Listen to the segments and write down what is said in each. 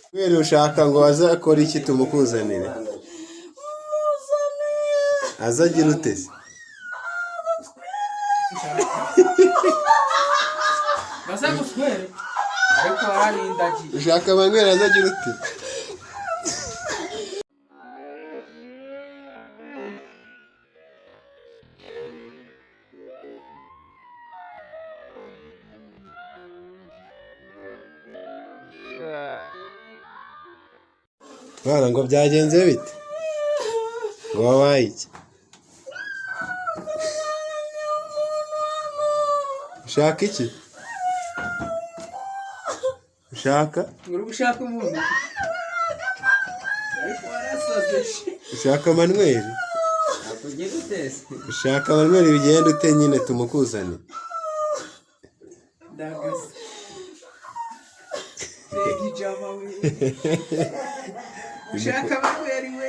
Kubera ushaka ngo azakore iki tumukuzanire? Azagira ute se? Bazaguswere ariko wararindagiye. Ushaka Manweri azagira ute? Mwana, ngo byagenze bite? Ngo wabaye iki? Ushaka iki? Ushaka? Uri gushaka umuntu ariko warasaze shi. Ushaka Manweri? Akugira ute se? Ushaka Manweri bigenda ute nyine tumukuzane? Ndagasa mbega ijama we, ushaka Manweri we,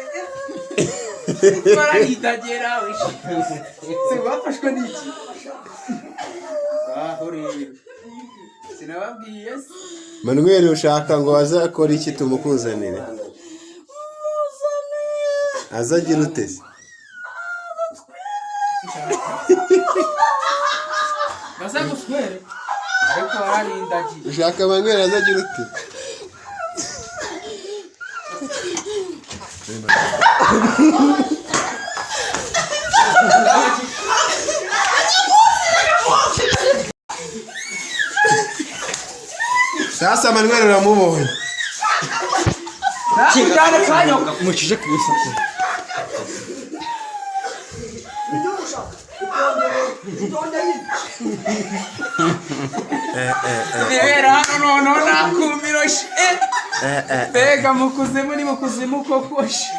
ariko wararindagiye nawe shi. Se bafashwe n'iki? Aho rero sinababwiye se? Manweri, ushaka ngo azakore iki tumukuzanire? Azagira ute se? Bazaguswere ariko wararindagiye. Ushaka Manweri azagira ute? Sasa Manweri uramubonye. Nakujyane kanyoka. Mucije ku isoko. Rero hano noneho nakumiro shi. Mbega mu kuzimu, ni mu kuzimu koko shi.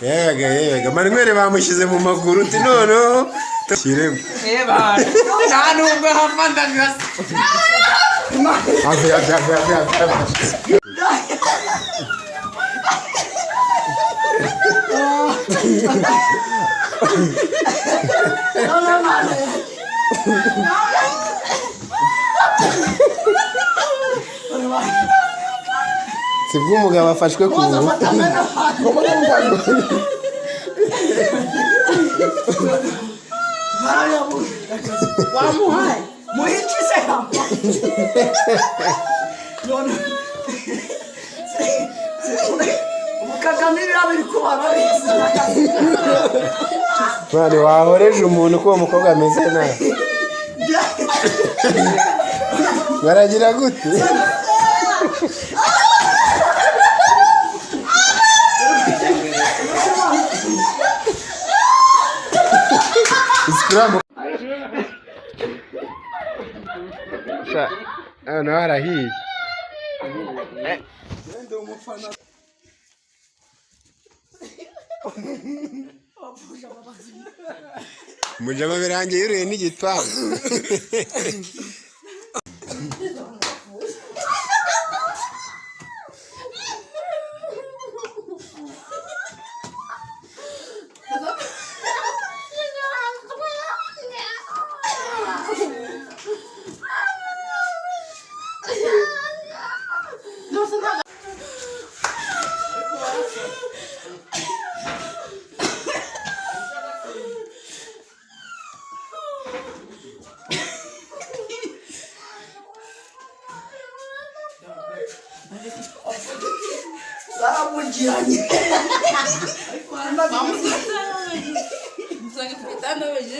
Yega yega, Manweri bamushyize mu maguru uti noneho shyiremo. Eba nta nubwo hava ndagasa. Ave, ave, ave, ave, ave, ave. Sibwo umugabo afashwe ku ngufu. Wamuhaye muhikize none ubu Kagame biriya biri kuba arabizi. Mwana, wahoreje umuntu ko uwo mukobwa ameze nabi. Baragira gute? Scrum. Sha, hano harahiye. Mujama birangiye yuriye n'igipangu. Baramugiranye. Musanga ku gitanda weje.